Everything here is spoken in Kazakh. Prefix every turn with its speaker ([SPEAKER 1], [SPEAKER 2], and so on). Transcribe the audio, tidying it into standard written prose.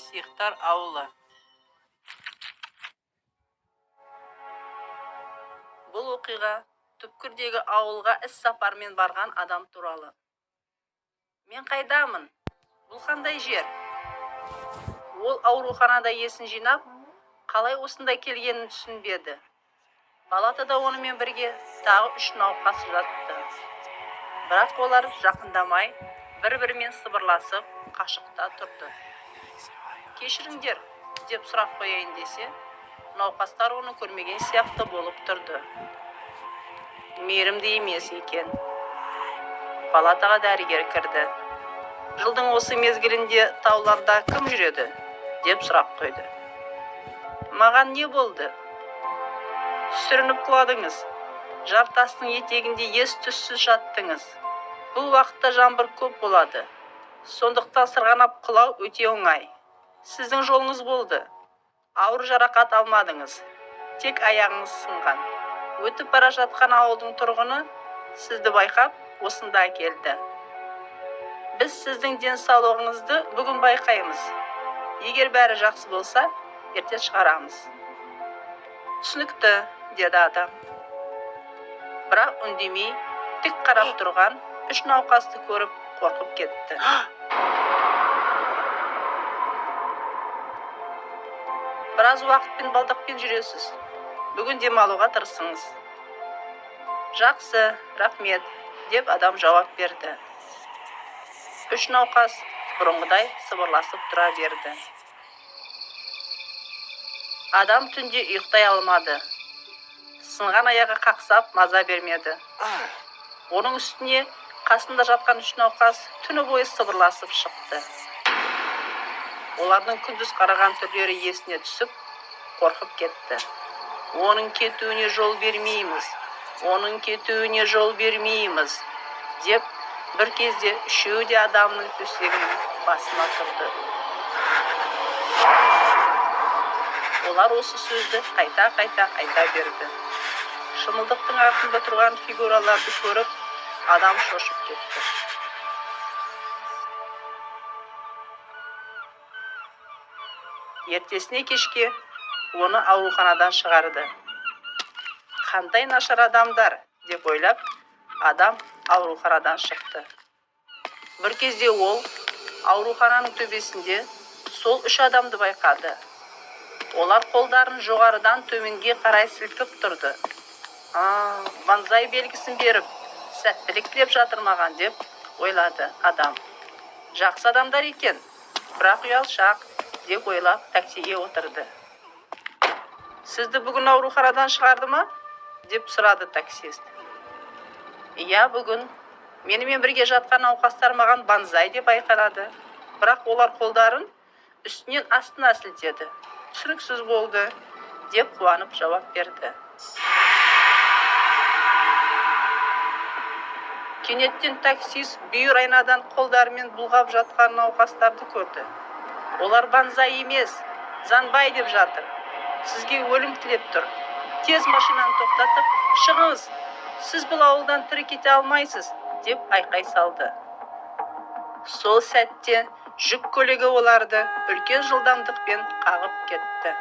[SPEAKER 1] Сиықтар ауылы. Бұл оқиға түпкірдегі ауылға іс-сапармен барған адам туралы. Мен қайдамын? Бұл қандай жер? Ол ауруханада есін жинап, қалай осында келгенін түсінбеді. Палатада онымен бірге тағы үш науқас жатты. Бірақ олар жақындамай, бір-бірімен сыбырласып, қашықта тұрды. Кешіріңдер, деп сұрақ қояйын десе, науқастар оны көрмеген сияқты болып тұрды. Мейірімді емес екен. Палатаға дәрігер кірді. Жылдың осы мезгілінде тауларда кім жүреді? Деп сұрақ қойды. Маған не болды? Сүрініп құладыңыз. Жартастың етегінде ес-түссіз жаттыңыз. Бұл уақытта жаңбыр көп болады. Сондықтан сырғанап құлау өте оңай. Сіздің жолыңыз болды. Ауыр жарақат алмадыңыз. Тек аяғыңыз сынған. Өтіп бара жатқан ауылдың тұрғыны сізді байқап, осында әкелді. Біз сіздің денсаулығыңызды бүгін байқаймыз. Егер бәрі жақсы болса, ертең шығарамыз. Түсінікті, деді адам. Бірақ үндемей, тік қарап тұрған үш науқасты көріп, қорқып кетті. Біраз уақытпен балдақпен жүресіз. Бүгін демалуға тырысыңыз. Жақсы, рахмет, деп адам жауап берді. Үш науқас бұрынғыдай сыбырласып тұра берді. Адам түнде ұйықтай алмады. Сынған аяғы қақсап маза бермеді. Оның үстіне қасында жатқан үш науқас түні бойы сыбырласып шықты. Олардың күндіз қараған түрлері есіне түсіп, қорқып кетті. Оның кетуіне жол бермейміз, оның кетуіне жол бермейміз, деп бір кезде үшеуі де адамның төсегінің басына тұрды. Олар осы сөзді қайта-қайта айта берді. Шымылдықтың артында тұрған фигураларды көріп, адам шошып кетті. Ертесіне кешке оны ауруханадан шығарды. Қандай нашар адамдар, деп ойлап, адам ауруханадан шықты. Бір кезде ол аурухананың төбесінде сол үш адамды байқады. Олар қолдарын жоғарыдан төменге қарай сілкіп тұрды. А, банзай белгісін беріп, сәттілік тілеп жатыр маған, деп ойлады адам. Жақсы адамдар екен, бірақ ұялшақ, деп ойлап таксиге отырды. Сізді бүгін ауруханадан шығарды ма? Деп сұрады таксист. Иә, бүгін. Менімен бірге жатқан науқастар маған банзай деп айқайлады. Бірақ олар қолдарын үстінен астына сілтеді. Түсініксіз болды, деп қуанып жауап берді. Кенеттен таксист бүйір айнадан қолдарымен бұлғап жатқан науқастарды көрді. Олар банзай емес, занбай деп жатыр. Сізге өлім тілеп тұр. Тез машинаны тоқтатып, шығыңыз. Сіз бұл ауылдан тірі кете алмайсыз, деп айқай салды. Сол сәтте жүк көлігі оларды үлкен жылдамдықпен қағып кетті.